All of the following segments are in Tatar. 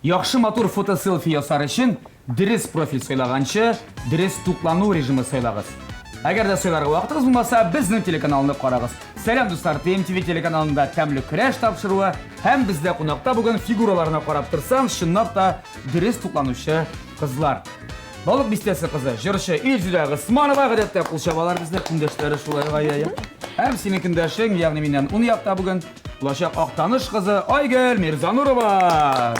Яхшы матур фото-селфи ясар өчен дөрес профиль сайлаганчы, дөрес туклану режимы сайлагыз. Әгәр дә сайларга вакытыгыз булмаса, безнең телеканалны карагыз. Сәлам, дуслар! ТМТV телеканалында Тәмле көрәш тапшыруы һәм бездә кунакта бүген фигураларына карап торсаң, чынлап та дөрес тукланучы кызлар. Балык бистәсе кызы, җырчы Илзилә Госманова, гадәттә кул чабалар бездә, көндәшләре шулай гая. Һәм синең көндәшең, ягъни миннән ун якта бүген, Булачак Актаныш кызы Айгөл Мирзанурова.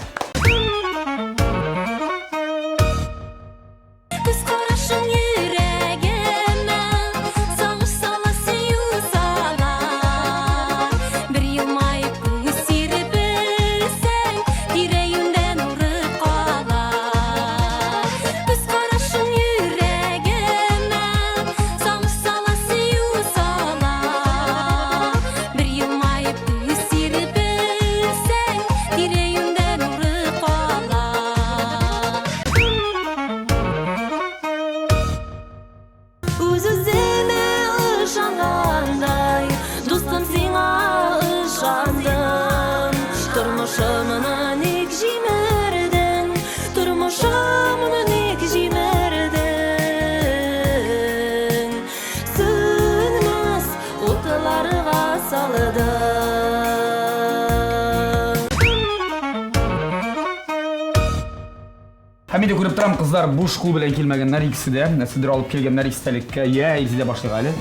Күз карашың йөрәгемә Сагыш сала, сөю сала. Бер елмаеп күз сирпесәң, Тирә-юньдә нуры кала. Күз карашың йөрәгемә Сагыш сала, сөю сала. Бер елмаеп күз сирпесәң, Тирә-юньдә нуры кала. Үз-үземә ышангандай, Дустым, сиңа ышандым. Тормышымны ник җимердең, Тормышымны ник җимердең? Сүнмәс утларга салдың. Һәм инде күреп торам, кызлар буш кул белән килмәгәннәр икесе дә. Нәрсәдер алып килгәннәр истәлеккә. Йә, Илзидә башлыйк әле.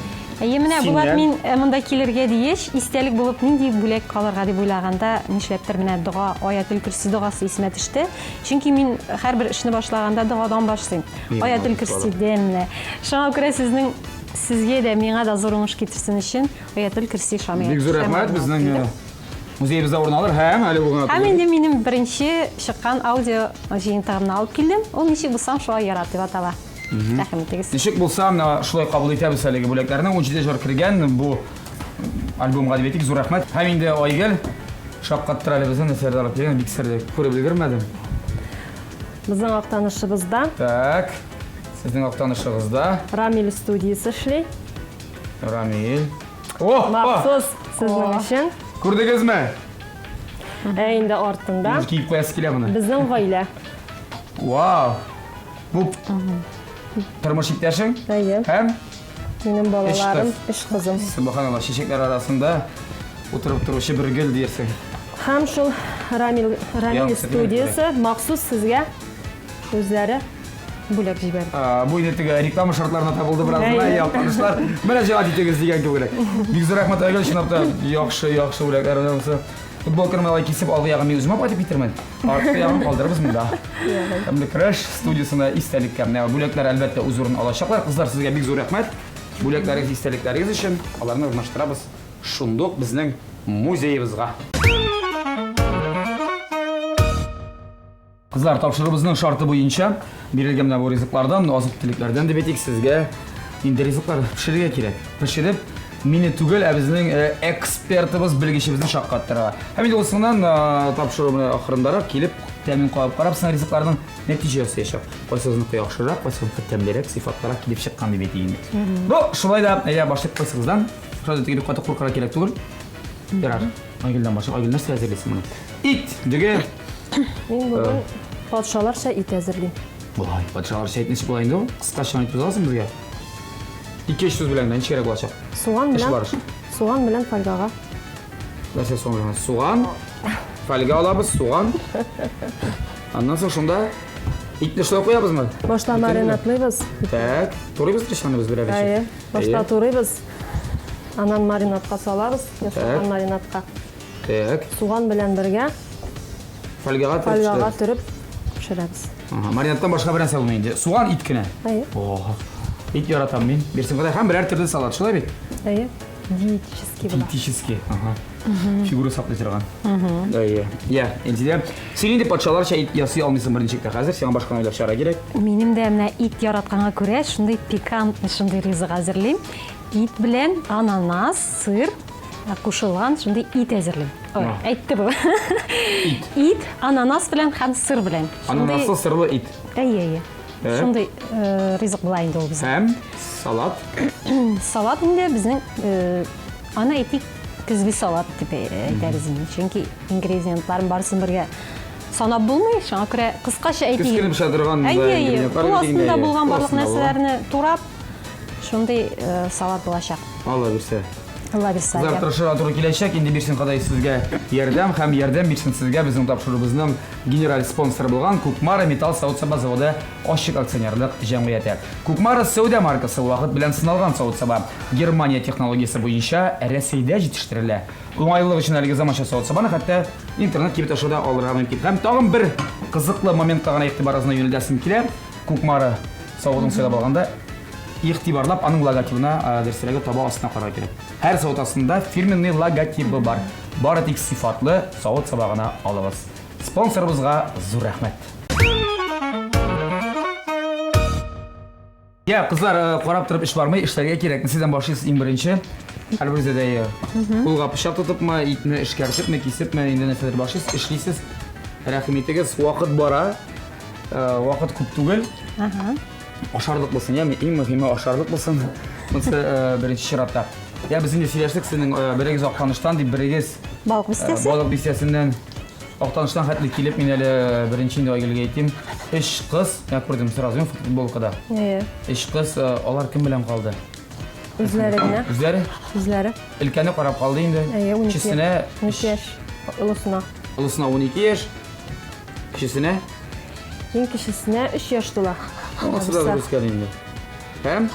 Әйе, менә Булат, Синнән. мин монда килергә дигәч, истәлек булып нинди бүләк калырга дип уйлаганда, нишләптер менә дога, Аятел-Көрси догасы исемә төште. Чөнки мин һәрбер эшне башлаганда догадан башлыйм. Аятел-Көрсидән менә. Шуңа күрә сезнең Сезгә дә, миңа да зур уңыш китерсен өчен Аятел Көрси Шамил. Бик зур рәхмәт, безнең музеебызда урын алыр һәм әле бу гына Һәм инде минем беренче чыккан аудио җыентыгымны алып килдем. Ул Ничек булсам, шулай ярат дип атала. Рәхим итегез. Ничек булса, менә шулай кабул итәбез әлеге бүләкләрне. 17 җыр кергән бу альбомга дип әйтик, зур рәхмәт. Һәм инде Айгөл шаккаттыра әле безне, нәрсәләр алып килгән, бик серле, күреп өлгермәдем. Безнең Актанышыбызда. Так. Сезнең Актанышыгызда. Рамил студиясе эшли. Рамил. О! Махсус сезнең өчен. Күрдегезме? Ә инде артында. Минем киеп куясы килә моны. Безнең гаилә. Вау! Бу тормыш иптәшең? Әйе. Һәм минем балаларым, өч кызым. Субханалла, чәчәкләр арасында утырып торучы бер гөл диярсең. Һәм шул Рамил, Рамил студиясе махсус сезгә үзләре бүләк җибәрде. Бу инде теге реклама шартларына табылды бераз гына, я, танышлар. Менә җавап итегез дигән кебек. Бик зур рәхмәт, Айгөл, чынлап та яхшы, яхшы бүләкләр менә монысы. Футболканы малай кисеп, алгы ягын мин үзем алып кайтып китермен. Арткы ягын калдырырбыз монда. Тәмле көрәш студиясендә истәлеккә. Менә бүләкләр әлбәттә үз урынын алачаклар. Кызлар, сезгә бик зур рәхмәт. Бүләкләрегез, истәлекләрегез өчен. Аларны урнаштырабыз шундук безнең музеебызга. Кызлар, тапшыруыбызның шарты буенча бирелгән менә бу ризыклардан, азык-төлекләрдән дип әйтик, сезгә инде ризыклар пешерергә кирәк. Пешереп, мине түгел, ә безнең э, экспертыбыз, белгечебезне шаккаттырырга. Һәм инде ул соңыннан э, тапшыру менә ахырындарак килеп, тәмен кабып карап, соң ризыкларның нәтиҗә ясаячак. Кайсыгызныкы яхшырак, кайсыгызныкы тәмлерәк, сыйфатлырак килеп чыккан дип әйтик инде. Ну, шулай да, әйдә башлыйк кайсыгыздан. Шулай да теге бик каты куркырга кирәк түгел. Ярар. Айгөлдән башлыйк. Айгөл, нәрсә әзерлисең моны? Ит, дөге. Мин бүген патшаларча ит әзерлим. Болай, патшаларча ит ничек була инде ул? Кыскача әйтеп узасың безгә. Ике-өч сүз белән генә ничек кирәк булачак? Суган Эш белән барышы. Суган белән фольгага. Нәрсә суган белән? Суган, фольга алабыз, суган. Аннан соң шунда итне шулай куябызмы? Башта Бөтенләй. маринадлыйбыз. Так, турыйбыз тышаны без берәр Әйе, башта Әйе. турыйбыз. Аннан маринадка салабыз, ясалган Так. маринадка. Так. Суган белән бергә фольгага төреп фольгага төреп пешерәбез. Ага, маринадтан башка бер нәрсә булмый инде. Суган ит кенә. Әйе. Ого. Ит яратам мин. Бирсен Ходай һәм берәр төрле салат, шулай бит? Әйе. Диетический була. Диетический. Ага. Фигура саклый торган. Әйе. Я, Энзилә, син инде патшаларча ит ясый алмыйсың берничек тә хәзер, сиңа башканы уйлап чыгарга кирәк. Минем дә менә ит яратканга күрә шундый пикантный шундый ризык әзерлим. Ит белән ананас, сыр кушылган шундый ит әзерлим. Ой, әйтте бу. Ит. Ит, ананас белән һәм сыр белән. Ананаслы сырлы ит. Әйе, әйе. Шундый ризык була инде ул безнең. Һәм салат. Салат инде безнең аны әйтик, көзге салат дип әйтәбез инде. Чөнки ингредиентларын барысын бергә Санап булмый, шуңа күрә кыскача әйтик. Көз көне пешә торган Әйе, әйе. Кул астында булган барлык нәрсәләрне турап, шундый э, салат булачак. Алла бирсә. Алла бирсә. Кызлар тырышырга туры киләчәк. Инде бирсен Ходай сезгә ярдәм һәм ярдәм бирсен сезгә безнең тапшыруыбызның генераль спонсоры булган Кукмара металл савыт-саба заводы ачык акционерлык җәмгыяте. Кукмара сәүдә маркасы вакыт белән сыналган савыт-саба. Германия технологиясе буенча Рәсәйдә җитештерелә. Уңайлылык өчен әлеге заманча савыт-сабаны хәтта интернет кибет аша да алырга мөмкин. Һәм тагын бер кызыклы моментка гына игътибарыгызны юнәлтәсем килә. Кукмара савытын сайлап алганда игътибарлап аның логотибына, дөресрәге таба астына карарга кирәк. Һәр савыт астында фирменный логотибы бар. Бары тик сыйфатлы савыт-саба гына алыгыз. Спонсорыбызга зур рәхмәт. Я, кызлар, э, карап торып эш бармый, эшләргә кирәк. Сездән башлыйсыз иң беренче. Һәрберегездә дә э, кулга пычак тотыпмы, итне эшкәртепме, кисепме, инде нәрсәдер башлыйсыз, эшлисез. Рәхим итегез, вакыт бара. Э, вакыт күп түгел. Ага. Ашарлык булсын, яме, иң мөһиме ашарлык булсын. Монысы э, беренче чиратта. Я, без инде сөйләштек, сезнең э, берегез Актаныштан дип, берегез Балык бистәсе. Балык бистәсеннән. Актаныштан хәтле килеп, мин әле беренче инде Айгөлгә әйтим. Өч кыз, я күрдем сразу, мин футболкада. Әйе. Өч кыз, э, алар кем белән калды? Үзләре генә. Үзләре? Үзләре. Өлкәне карап калды инде. Әйе, 12. Кечесенә 12 яшь. Олысына. Олысына 12 яшь. Кечесенә? Иң кечесенә 3 яшь тула. Анысы да үскән инде. Һәм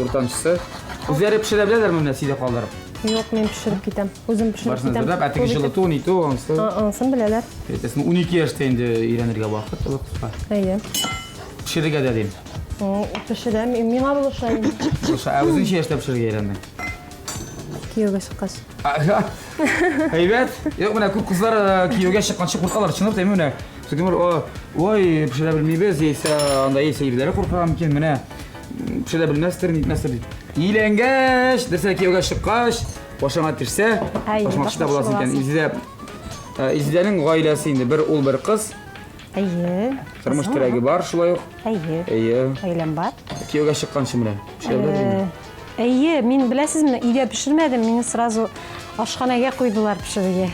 уртанчысы. Үзләре пешерә беләләрме менә сиде калдырып? Юк, мин пешереп китәм. Үзем пешереп Барысын китәм. әзерләп, ә теге җылыту, нитү, анысы. Анысын беләләр. Әйтәсең, 12 яшьтә инде өйрәнергә вакыт олы кызга. Әйе. Пешерергә дә дим. Пешерәм, миңа булыша инде. Булыша. Ә үзең ничә яшьтә пешерергә өйрәндең? Кияүгә чыккач. Әйбәт. Юк, менә күп кызлар э, кияүгә чыкканчы куркалар. Чынлап та, менә. Кемдер, ой, пешерә белмибез, яисә анда яисә ирләре курка мөмкин, менә пешерә белмәстер, нитмәстер дип. Өйләнгәч, нәрсә кияүгә чыккач, башыңа төшсә, башмакчы да буласың икән. Илзидә, э, Илзидәнең гаиләсе инде бер ул, бер кыз. Әйе. Тормыш терәге бар шулай ук. Әйе. Әйе. Гаиләм бар. Кияүгә чыкканчы менә. Пешерә беләсеңме? Э, Әйе, мин беләсезме, өйдә пешермәдем, мине сразу ашханәгә куйдылар пешерергә.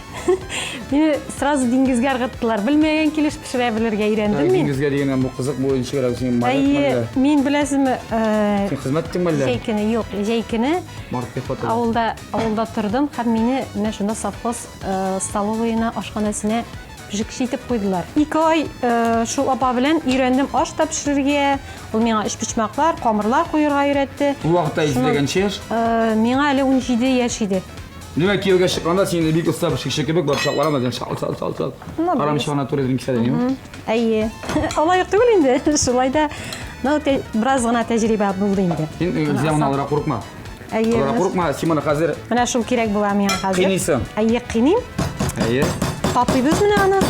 Мине сразу диңгезгә ыргыттылар. Белмәгән килеш пешерә белергә өйрәндем мин. Диңгезгә дигәннән бу кызык, бу ничегрәк син моряк Әйе, мәллә? мин беләсезме, э, Син хезмәт иттең мәллә? җәй көне, юк, җәй көне Март пехотада. авылда авылда тордым һәм мине менә шунда совхоз э, столовыена, ашханәсенә пешекче итеп куйдылар. Ике ай э, шул апа белән өйрәндем аш та пешерергә. Ул миңа өчпочмаклар, камырлар куерга өйрәтте. Ул вакытта исендәгәнче яшь? Э, миңа әле 17 яшь иде. Димәк, кияүгә чыкканда син инде бик оста пешекче кебек, борчакларын да шал шал шал шал. Карамыйча гына туры идең кисә димме? Әйе. Алай ук түгел инде. Шулай да, ну, бераз гына тәҗрибә булды инде. Син үзең моны алырга курыкма. Әйе. Алырга курыкма, син моны хәзер Менә шул кирәк була миңа хәзер. Кыйныйсың. Әйе, кыйныйм. Әйе. Тапыйбыз менә аны.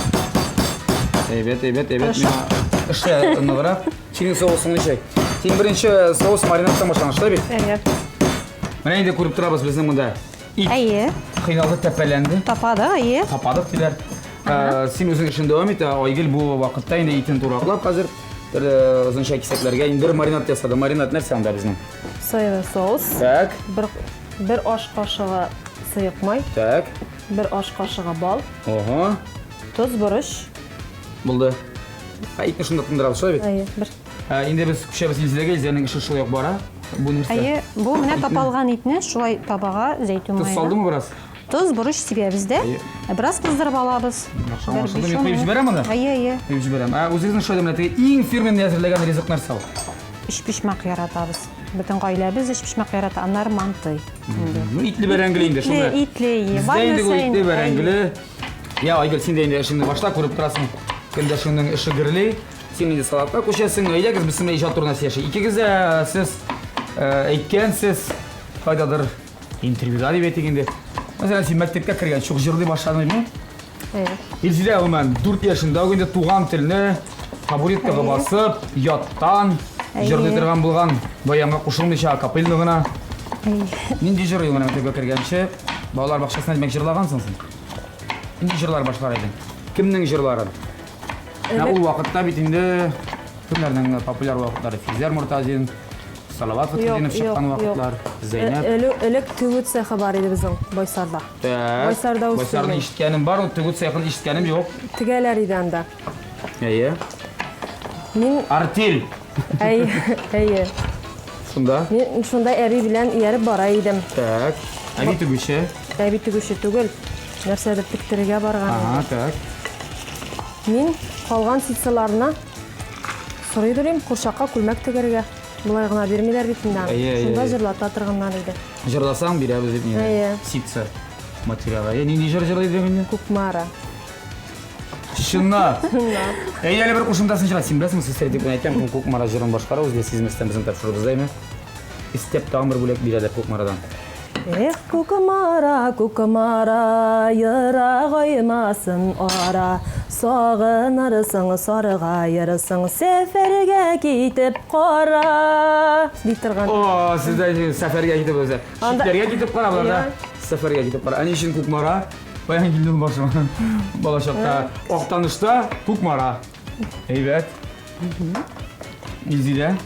Әйбәт, әйбәт, әйбәт. Миңа эшлә ныграк. Синең соусың ничек? Син беренче соус маринадтан башлаң, шулай бит? Әйе. Менә инде күреп торабыз безнең монда. Ит. Әйе. Кыйналды, тәпәләнде. Тапады, әйе. Тападык диләр. Э, син үзең эшен дәвам ит, Айгөл бу вакытта инде итен тураклап хәзер бер э, озынча кисәкләргә инде бер маринад ясады. Маринад нәрсә анда безнең? Соевый соус. Так. Бер, бер аш кашыгы сыек май. Так. Бер аш кашыгы бал. Ого. Тоз, борыч. Булды. Ә итне шунда тындырабыз, шулай бит? Әйе, бер. Ә, инде без күчәбез Илзидәгә, Илзидәнең эше шулай ук бара. Бу нәрсә? Әйе, бу менә тапалган итне шулай табага зәйтүн Тоз мае. салдымы бераз? Тоз, борыч сибәбез дә. Әйе. Бераз кыздырып алабыз. Яхшы, Бер аңлашылды. биш Мин ун куеп минут. җибәрәм аны? Әйе, әйе. Куеп җибәрәм. Ә үзегезнең шулай да менә теге иң фирменный әзерләгән ризык нәрсә ул? Өчпочмак яратабыз. Бөтен гаиләбез өчпочмак ярата. Аннары мантый. Инде. Ну, итле бәрәңгеле инде шунда. Итле, итле, Бездә бар инде бу нәрсә итле инде. бәрәңгеле. Я, Айгөл, син дә инде эшеңне башла, күреп торасың. Көндәшеңнең эше гөрли. Син инде салатка күчәсең. Әйдәгез, без сезнең иҗат турында сөйләшик. Икегез дә сез э, әйткәнсез, кайдадыр интервьюда дип әйтик инде. Мәсәлән, син мәктәпкә кергәнче үк җырлый башладың, Әйе. Илзидә гомумән 4 яшендә үк инде туган телне табуреткага басып, яттан җырлый торган булган. Баянга кушылмыйча, акапельно гына. Нинди җыр менә мәктәпкә кергәнче балалар бакчасына димәк җырлагансың син? Нинди җырлар башкара идең? Кемнең җырларын? Менә ул вакытта бит инде кемнәрнең популяр вакытлары? Физәр Мортазин, Салават Фәтхетдинов чыккан вакытлар, Зәйнәп. Элек, элек тегү цехы бар иде безнең Байсарда. Так. Байсарда үстем. Байсарны ишеткәнем бар, тегү цехын ишеткәнем юк. Тегәләр иде анда. Әйе. Мин Артель. Әйе, әйе. Шунда. Мин шунда әби белән ияреп бара идем. Так. Әби тегүче. Әби тегүче түгел. Нәрсәдер тектерергә барган. Ага, так. Мин калган ситсаларны сорый дөрим, курчакка күлмәк тегәргә. Болай гына бирмиләр бит инде. Әйе, әйе, Шунда әйе. җырлата торганнар иде. Җырласаң бирәбез дип инде. Әйе. Ситса материалы. Әйе, нинди җыр җырлый идең инде? Кукмара. Чынлап. Әйе, әле бер кушымтасын җырла. Син беләсеңме, сестра дип әйтәм, кем Кукмара җырын башкара, үзе дә сизмәстән безнең тапшыруыбызда әйме. Истәп тагын бер бүләк бирәләр Кукмарадан. Эх, Кукмара, Кукмара, ерагаймасын ара, сагынырсың, саргаерсың, сәфәргә китеп кара, ди торган. О, сездә сәфәргә китеп үзе. Читләргә китеп кара боларда. Сәфәргә китеп кара. Ә ни өчен Кукмара? Каян килде ул башыма? Балачакта Актанышта Кукмара. Әйбәт. Илзидә.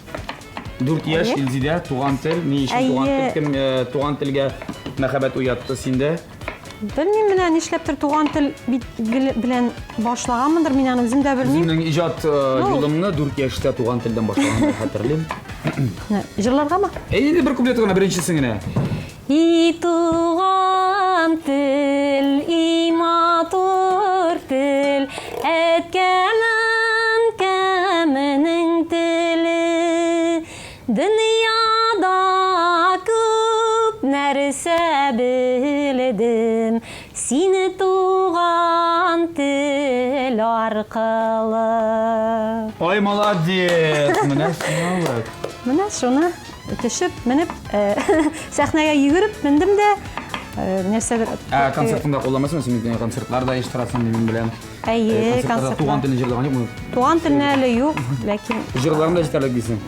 4 яшь Илзидә, туган тел. Ни өчен туган тел? Кем э, туган телгә мәхәббәт уятты синдә? Белмим менә нишләптер туган тел бит белән башлаганмындыр, мин аны үзем дә белмим. Үземнең иҗат э, юлымны 4 яшьтә туган телдән башлаганымны хәтерлим. Җырларгамы? Әйе, бер куплет гына, беренчесен генә. И туган тел, и матур тел, әткәм, әнкәмнең теле. Дөньяда күп нәрсә белдем, сине туган тел аркылы. Ой, молодец! Менә шуны. Менә шуны. Төшеп, менеп, сәхнәгә йөгереп мендем дә, нәрсәдер. Ә концертыңда кулланмыйсыңмы? Син бит концертлар да оештырасың, мин беләм. Әйе, концертлар. Туган телне җырлаган юкмы? Туган телне әле юк, ләкин Җырларың да җитәрлек дисең.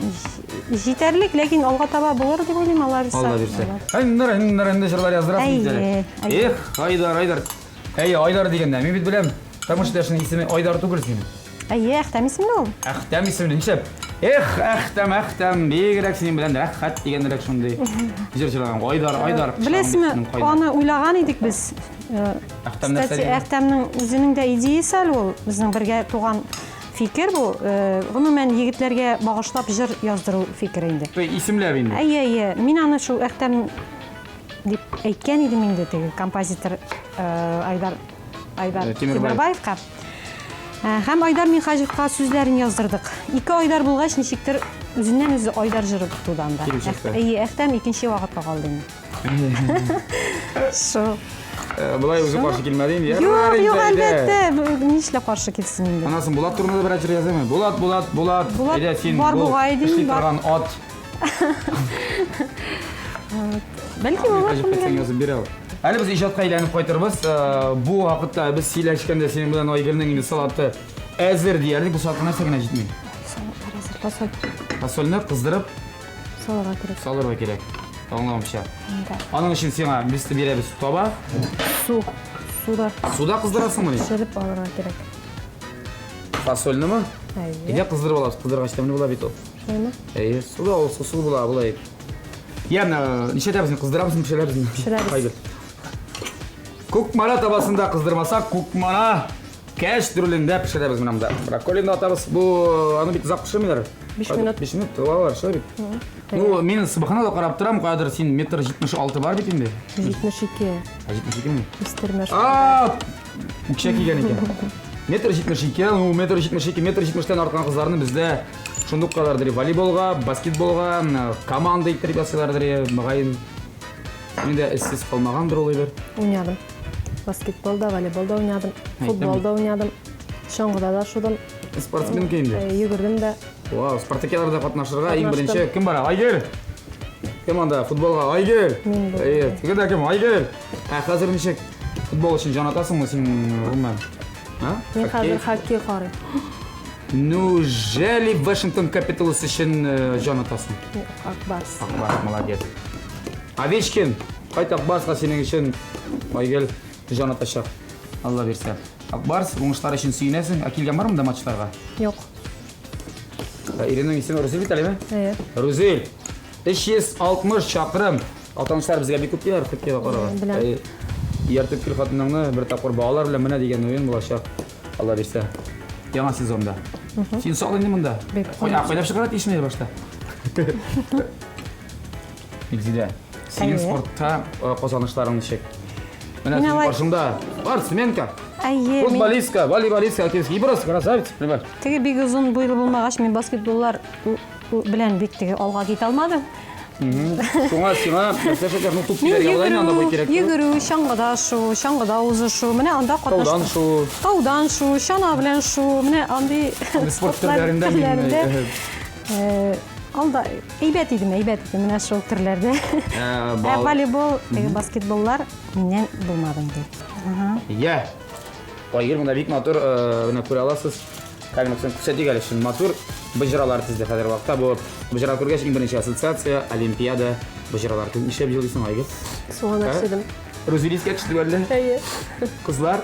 Җитәрлек, ләкин алга таба булыр дип уйлыйм, Алла бирсә. Алла бирсә. Әннәр, әннәр, әннәр җырлар яздырасың бит әле. Эх, Айдар, Айдар. Әйе, Айдар дигәндә, мин бит беләм, тормыш иптәшеңнең исеме Айдар түгел синең. Әйе, Әхтәм исемле ул. Әхтәм исемле, нишләп? Эх, Әхтәм, Әхтәм, бигрәк синең белән рәхәт дигәнрәк шундый. Җыр җырлаган. Айдар, Айдар. Беләсезме, аны уйлаган идек без. Әхтәм нәрсә Кстати, Әхтәмнең үзенең дә идеясе әле ул. Безнең бергә туган фикер бу. Гомумән, егетләргә багышлап җыр яздыру фикере инде. Исемләп инде. Әйе, әйе. Мин аны шул Әхтәм дип әйткән идем инде теге композитор Айдар Айдар Тимербаевка. Һәм Айдар Минхаҗевка сүзләрен яздырдык. Ике Айдар булгач, ничектер үзеннән үзе Айдар җыры туды анда. Әйе, Әхтәм икенче вакытка калды инде. Шул. Болай үзе каршы килмәде инде. Юк, юк, әлбәттә. Нишләп каршы килсен инде? Аннан соң Булат турында да берәр җыр язамы? Булат, Булат, Булат. Әйдә син. Бар бугай дим, бар. Торган ат. Бәлки булыр. Гаҗәп язып бирә ул. Әле без иҗатка әйләнеп кайтырбыз. Бу вакытта без сөйләшкәндә синең белән Айгөлнең инде салаты әзер диярлек. Бу салатка нәрсә генә җитми? Салатлар әзер. Фасоль. Фасольне кыздырып салырга кирәк. Салырга кирәк. Аңлавымча. Аның өчен сиңа без бирәбез таба. Су. Суда. Суда кыздырасыңмы? Пешереп алырга кирәк. Фасольнымы? Әйе. Әйдә кыздырып алабыз. Кыздыргач тәмле була бит ул. Шулаймы? Әйе, суда ул сусыл була, болай. Я, менә ничәтәбез, кыздырабызмы, пешерәбезме? Пешерәбез. Айгөл. Кукмара табасында кыздырмасак, кукмара кәш дүрелендә пешерәбез менә монда. Брокколины да атабыз. Бу аны бит озак пешермиләр. 5 минут. 5 минут алалар, шулай бит. Ну, мин субханалла карап торам, каядыр син метр 76 бар бит инде. 72. А 72 ми? Үстермә. А, үкчә кигән икән. Метр 72, ну, метр 72, метр 70-тән арткан кызларны бездә шундук кадәрдер волейболга, баскетболга, команда иттереп ясыйлардыр, мөгаен. Мин дә эшсез калмагандыр ул әйбер. Уйнадым. Баскетбол да, волейбол да уйнадым, футбол да уйнадым, чаңгыда да шудым. Спортсменка инде. Йөгердем дә. Вау, спартакиадада катнашырга иң беренче кем бара? Айгөл! Кем анда футболга? Айгөл! Мин булдым. Әйе, теге дә кем? Айгөл! Ә хәзер ничек? Футбол өчен җан атасыңмы син гомумән? А? Мин хәзер хоккей карыйм. Неужели Вашингтон Капиталс өчен җан атасың? Юк, Ак Барс. Ак Барс, молодец. Овечкин, кайт Ак Барска синең өчен Айгөл җан атачак. Алла бирсә. Ак Барс уңышлар өчен сөенәсең. Ә килгән бармы монда матчларга? Юк. Иренең исеме Рузил бит әлеме? Әйе. Рузил! 360 чакрым. Актанышлар безгә бик күп киләр хоккейга карарга. Беләм. Әй, Ияртеп кил хатыныңны, бер тапкыр балалар белән менә дигән уен булачак. Алла бирсә. Яңа сезонда. Син сал инде монда. Бик Кайда кайда чыгарга тиешме әле башта? Илзидә, синең Әйе. спортта э, казанышларың ничек? Менә Мин синең алай- каршыңда спортсменка, Әйе, мин футболистка, волейболистка, хоккеистка. И просто красавица, понимаешь? теге бик озын буйлы булмагач, мин баскетболлар белән бик теге алга китә алмадым. Шуңа сиңа нәрсә эшләтә, ну туп Мин кибәргә була инде анда бой йөгерү, кирәк. йөгерү, чаңгыда шуу, чаңгыда узышу, менә анда Таудан катнаштым. шуу. Таудан шуу, чана белән шуу, менә андый Андый спорт спортлар төрләрендә мин, төрләрендә, э, э, алда әйбәт идем, әйбәт идем менә шул төрләрдә. Ә, Ә бал- волейбол, теге баскетболлар миннән булмады инде. Ага. Я. Айгөл монда бик матур, э, менә күрә аласыз. Камерасын күрсәтик әле шуны матур боҗралар тезде хәзер вакытта. Бу боҗра күргәч иң беренче ассоциация Олимпиада боҗралар. Кем нишләп елыйсың, Айгөл? Суган әрчедем. Рузил искә төште әллә? Әйе. Кызлар,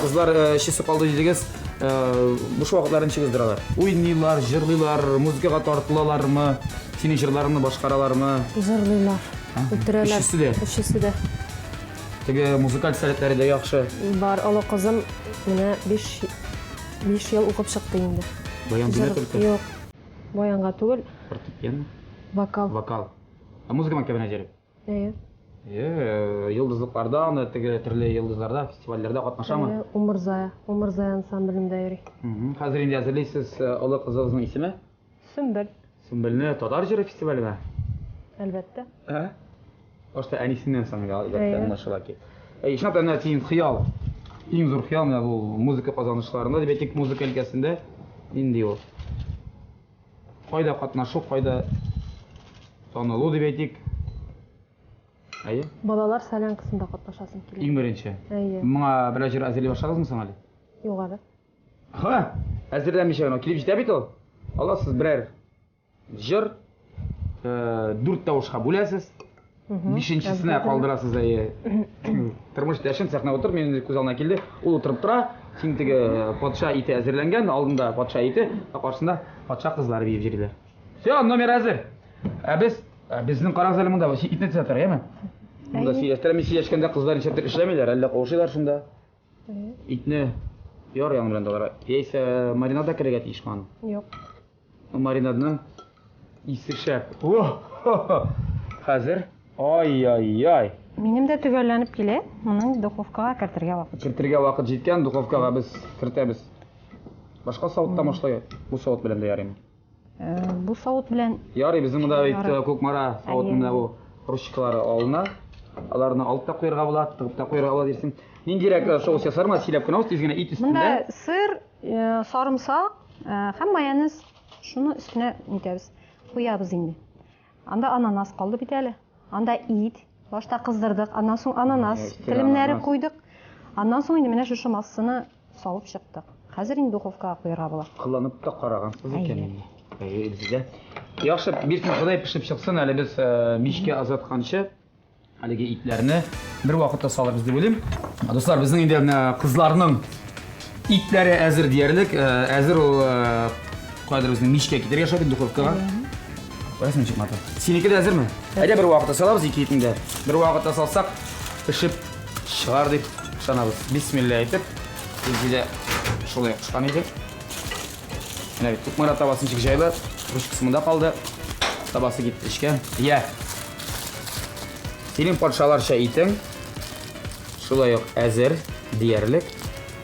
кызлар э, эчесе калды дидегез. Э, Буш вакытларын ничек уздыралар? Уйныйлар, җырлыйлар, музыкага тартылалармы? Синең җырларыңны башкаралармы? Җырлыйлар. Үтерәләр. Өчесе дә? Өчесе дә. Теге музыкаль сәләтләре дә яхшы. Бар, олы кызым менә 5 5 ел укып чыкты инде. Баян Җыр- димә только. Юк. Баянга түгел, Фортепиано, вокал. вокал. Ә музыка мәктәбенә йөреп. Әйе. Е, йолдызлыкларда, аны теге төрле йолдызларда, фестивальләрдә катнашамы? Әйе, Умырзая. Умырзая ансамблендә йөри. Мгм. Хәзер инде әзерлисез э, олы кызыгызның исеме? Сөмбел, Сөмбелне татар җыры фестиваленә. әлбәттә. Ә? Башта әнисеннән соң инде әлбәттә Әйе. аңлашыла ки. Әй, чынлап та менә синең хыял, иң зур хыял менә бу музыка казанышларында дип әйтик, музыка өлкәсендә нинди ул? Кайда катнашу, кайда танылу дип әйтик? Әйе, Балалар солянкасында катнашасым килә. иң беренче. Әйе. Моңа берәр җыр әзерли башладыгызмы соң әле? Юк әле. Ха, әзерләмичә генә килеп җитә бит ул. Аласыз берәр җыр, э, дүрт тавышка бүләсез. Бишенчесенә калдырасыз әйе. Тормыш иптәшен сәхнә утырып, минем күз алдына килде. Ул утырып тора, син теге э, патша ите әзерләнгән, алдында патша ите, ә каршысында патша кызлары биеп йөриләр. Все, номер әзер. Ә без, ә безнең карагыз әле монда, вообще итне төзәтер, әйеме? Монда сөйләштерә, мин сөйләшкәндә кызлар ничектер эшләмиләр, әллә каушыйлар шунда. Итне яр яны белән далар. Яисә маринадда керергә тиешме аның? Юк. Маринадның исе шәп. Хәзер. Ай-яй-яй. Минем дә төгәлләнеп килә. Моны духовкага кертергә вакыт. Кертергә вакыт җиткән, духовкага без кертәбез. Башка савытта машлай. Бу савыт белән дә ярыймы? Э, Бу савыт белән Ярый, безнең монда бит Ярый. э, Кукмара савытында бу ручкалары алына. Аларны алып та куярга була, тыгып та куярга була дирсең. Ниндирәк э, соус ясармы? Сөйләп кенә уз, тиз генә ит Монда өстендә. сыр, э, сарымсак э, һәм майонез шуны өстенә нитәбез. Куябыз инде. Анда ананас калды бит әле. Анда ит. Башта кыздырдык, аннан соң ананас Өстенә телемнәре ананас. куйдык. Аннан соң инде менә шушы массаны салып чыктык. Хәзер инде духовкага куярга була. Кыланып та карагансыз икән Әйе. инде. Әйе, Илзидә. Яхшы, бирсен Ходай пешеп чыксын, әле без э, мичкә озатканчы әлеге итләрне бер вакытта салырбыз дип уйлыйм. Дуслар, безнең инде менә кызларның итләре әзер диярлек. Э, Әзер ул э, кайдыр безнең мичкә китергә шәп духовкага. Күрәсеңме ничек матур. Синеке дә әзерме? Әйдә бер вакытта салабыз ике итне дә. Бер вакытта салсак, пешеп чыгар дип ышанабыз. Бисмилла әйтеп, Илзидә шулай кушкан иде. Менә бит Кукмара табасы ничек җайлы. Ручкасы монда калды. Табасы китте эчкә. Я. Синең патшаларча итең шулай ук әзер диярлек.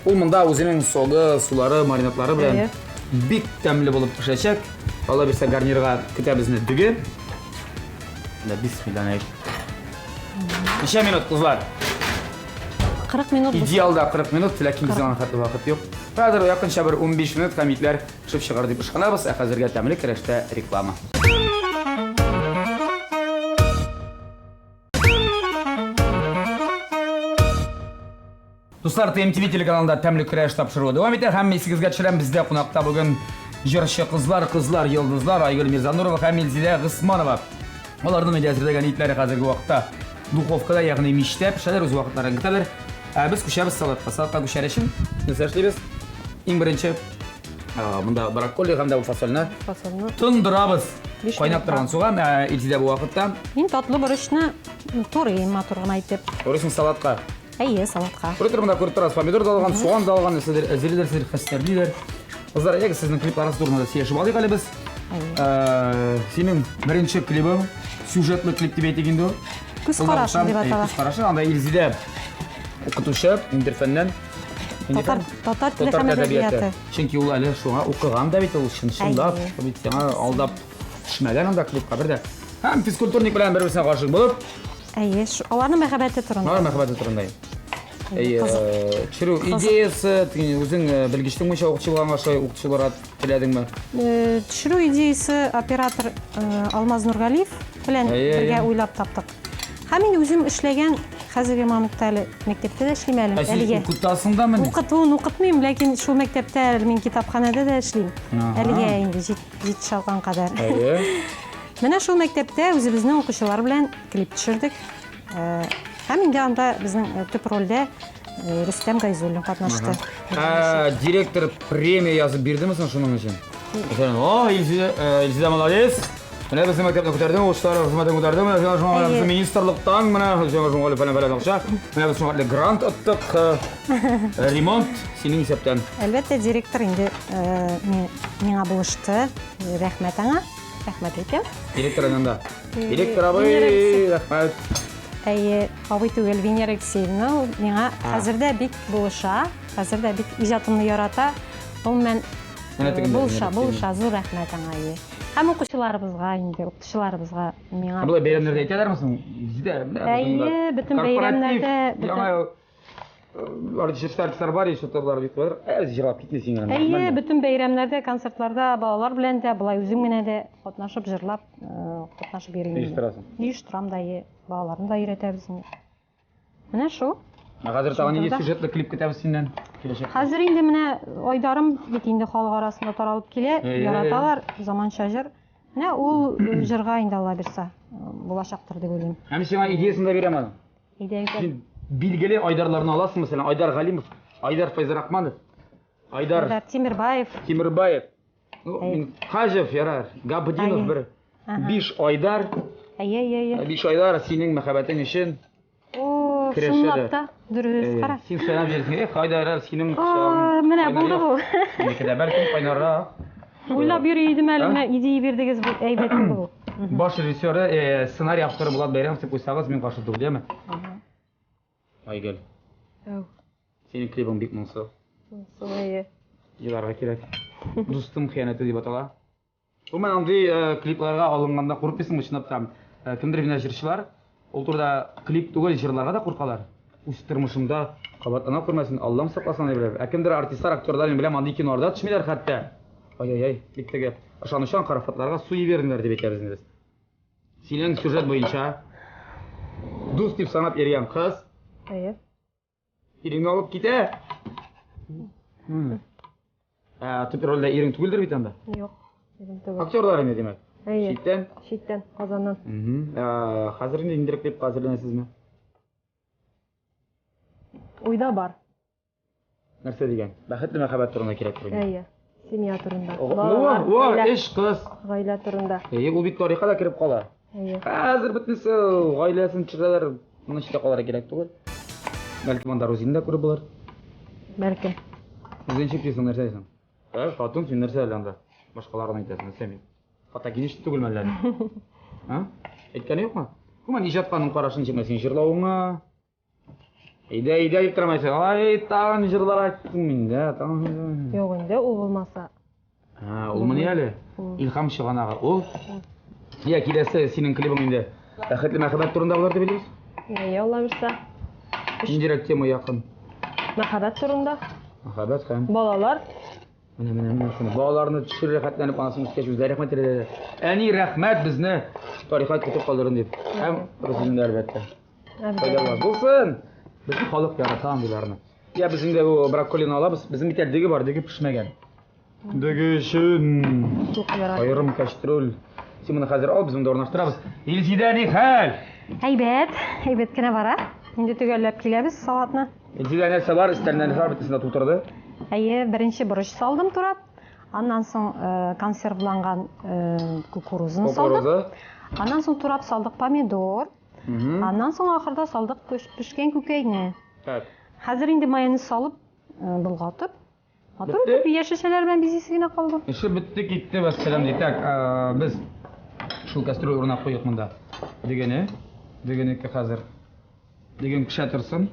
Ул монда үзенең согы, сулары, маринадлары белән Әйе. бик тәмле булып пешәчәк. Алла бирсә гарнирга көтә безне дөге. Менә бисмилла әйт. Ничә минут, кызлар? 40 минут булса. Идеалда 40 минут, ләкин безнең аңа хәтле вакыт юк. Хәзер якынча бер 15 минут һәм итләр пешеп чыгар дип ышанабыз. Ә хәзергә тәмле көрәштә реклама. Дуслар, TMTV телеканалында тәмле көрәш тапшыруы дәвам итә һәм исегезгә төшерәм, бездә кунакта бүген җырчы кызлар, кызлар, йолдызлар Айгөл Мирзанурова һәм Илзилә Госманова. Аларның өйдә әзерләгән итләре хәзерге вакытта духовкада, ягъни мичтә пешәләр, үз вакытларын көтәләр. Ә без күчәбез салатка. Салатка күчәр өчен нәрсә эшлибез? Иң беренче Монда брокколи һәм дә фасольне. Фасольне. Тондырабыз. Биш Кайнап торган суга, ә, Илзидә бу вакытта. Мин татлы борычны турыйм матур гына итеп. Турыйсың салатка. Әйе, салатка. Турый монда күреп торасыз, помидор да алган, суган да алган, нәрсәдер әзерлиләр, нәрсәдер хәстәрлиләр. Кызлар, әйдәгез сезнең клипларыгыз турында да сөйләшеп алыйк әле без. Ә, Синең беренче клибың, сюжетлы клип дип әйтик инде ул. Күз Ул да карашы булса, дип әйе, атала. Күз карашы, анда Илзидә укытучы, инде фәннән. Инде Татар, фән? татар теле һәм әдәбияты. Чөнки ул әле шуңа укыган да бит ул чын чынлап, Әйе. бит сиңа алдап төшмәгән анда клипка бер дә. Һәм физкультурник белән бер-берсенә гашыйк булып, Әйе, аларның мәхәббәте турында. Алар мәхәббәте турында. Әйе, Кызык. төшерү идеясы, теге үзең белгечлек буенча укытучы булганга шулай укытучы булырга теләдеңме? Төшерү идеясы оператор Алмаз Нургалиев белән Әйе, бергә әйе. уйлап таптык. Һәм инде үзем эшләгән хәзерге моментта әле мәктәптә дә эшлим әле. Ә син Әлегә. укытасың да мени? Укытуын укытмыйм, ләкин шул мәктәптә әле мин китапханәдә дә эшлим. Ага. Әлегә инде җитешә алган кадәр. Әйе. Менә шул мәктәптә үзебезнең укучылар белән клип төшердек. Һәм инде анда безнең төп рольдә Рөстәм Гайзуллин катнашты. Ә, директор премия язып бирдеме соң шуның өчен? Мәсәлән, о, Илзидә, Илзидә молодец. Менә безнең мәктәпне күтәрдең, укучылар хезмәтен күтәрдең, менә сиңа шуңа Әйе. безнең министрлыктан, менә сиңа шуңа фәлән фәлән акча, менә без шуңа грант оттык. Ремонт синең исәптән. Әлбәттә, директор инде миңа булышты. Рәхмәт аңа. Рәхмәт әйтәм. Директор янында. Директор абый, Венера Алексеевна. рәхмәт. Әйе, абый түгел, Венера Алексеевна, ул миңа хәзер дә бик булыша, хәзер дә бик иҗатымны ярата. Гомумән, Менә тегендә булыша, Венера булыша, зур рәхмәт аңа. Әйе. Һәм укучыларыбызга инде, укытучыларыбызга миңа. Болай бәйрәмнәрдә әйтәләрме соң? Илзидә, менә безнең монда Әйе, бөтен корпоратив, бәйрәмнәрдә, бөтен- Яңа ел, артистлар бар, ишетерлар бик бар. Ә, җырлап китмисең инде. Әйе, бөтен бәйрәмнәрдә, концертларда балалар белән дә, болай үзем генә дә катнашып, җырлап, катнашып йөрим. Оештырасың. Оештырам да, әйе, балаларны да өйрәтәбез инде. Менә шул. Ә хәзер тагын нинди Шунда. сюжетлы клип көтәбез синнән? Киләчәктә. Хәзер инде менә Айдарым бит инде халык арасында таралып килә, Әйе, яраталар, заманча җыр. Менә ул җырга инде Алла бирса, булачактыр дип уйлыйм. Һәм сиңа идеясын да бирәм аның. Идея Син билгеле Айдарларны аласың, мәсәлән, Айдар Галимов, Айдар Файзрахманов, Айдар Айдар Тимирбаев. Тимирбаев, ну, мин Хаҗев ярар, Габдинов Әйе. бер. Ага. Биш Айдар, Әйе, әйе, әйе. биш Айдар синең мәхәббәтең өчен. О, Керәшә чынлап дә. та, дөрес, кара. Син сайлап җирсең, эх, Айдар, синең А, кочагың менә кайнар булды як. бу. Минеке дә бәлкем кайнаррак. Уйлап йөри идем әле, А? менә идея бирдегез, бу әйбәт булды бу. Баш режиссеры, сценарий авторы Булат Бәйрәмов дип куйсагыз, мин каршы түгел, яме? Айгөл, Әү, синең клибың бик моңсу. моңсу, әйе. Еларга кирәк. Дустым хыянәте дип атала. Гомумән, андый клипларга алынганда курыкмыйсыңмы, чынлап та? Кемдер менә җырчылар, ул турыда клип түгел, җырларга да куркалар. Үз тормышымда кабатлана күрмәсен, Аллам сакласын дип беләм. Ә кемдер артистлар, актерлар, мин беләм, андый киноларда төшмиләр хәтта. Ай-ай-ай, бик теге ышанучан хорафатларга су җибәрделәр дип әйтәбез инде без. Синең сюжет буенча дус дип санап йөргән кыз Әйе. иреңне алып китә. Ә, төп рольдә ирең түгелдер бит анда? Юк, ирем түгел. Актерлар инде, димәк. Әйе. Читтән. Читтән, Казаннан. Ә, хәзер инде ниндирәк клипка әзерләнәсезме? Уйда бар. Нәрсә дигән? Бәхетле мәхәббәт турында кирәк түгел. Әйе. Семья турында. Во, Балалар, во, гаилә. эш кыз. Гаилә турында. Әйе, ул бит тарихка да кереп кала. Әйе. Хәзер бөтенесе гаиләсен төшерәләр, моны читтә калырга кирәк түгел. Бәлки монда Рузинны да күреп булыр. Бәлкем. Үзең ничек дисең, нәрсә дисең? Ә, хатын, син нәрсә әле анда? Башкаларны әйтәсең, нәрсә мин? Фотогенич түгелме әллә? А? Әйткәне юкмы? Гомумән, иҗатка аның карашын ничек менә син җырлавыңа? Әйдә, әйдә дип тормайсың. Ай, тагын җырлар айттың инде, тагын. Юк инде, ул булмаса. Һа, ул моны әле. Ул. Илһам чыганагы ул. Я, киләсе синең клибың инде. Бәхетле мәхәббәт турында булыр дип уйлыйбыз. Әйе, Алла бирсә. Ниндирәк тема якын? Мәхәббәт турында. Мәхәббәт һәм Балалар. Менә, менә, менә шуны. Балаларны төшер рәхәтләнеп, анасын үскәч үзләре рәхмәт әйтәләр. Әни, рәхмәт безне тарихка кертеп калдырдың дип. Һәм Рузилне әлбәттә. Файдалы булсын. Безнең халык ярата андыйларны. Я, без инде бу брокколины алабыз. Безнең бит әле дөге бар, дөге пешмәгән. Дөге өчен Юк, ярар. аерым кәстрүл. Син моны хәзер ал, без монда урнаштырабыз. Илзидә, ни хәл? Әйбәт, әйбәт кенә бара. Инде төгәлләп киләбез салатны. Илзидә нәрсә бар, өстәлендә нәрсә бар, бөтенесен дә тутырды. Әйе, беренче борыч салдым турап. Аннан соң консервланган кукурузаны салдык. Аннан соң турап салдык помидор. Аннан соң ахырда салдык пешкән күкәйне. Так. Хәзер инде майонез салып, болгатып, матур итеп яшелчәләр белән бизисе генә калды. Эше бетте, китте, вәссәлам ди. Так, без шул кастрюль урынына куйык монда. Дегене, дегенеке хәзер. Деген пешә торсын.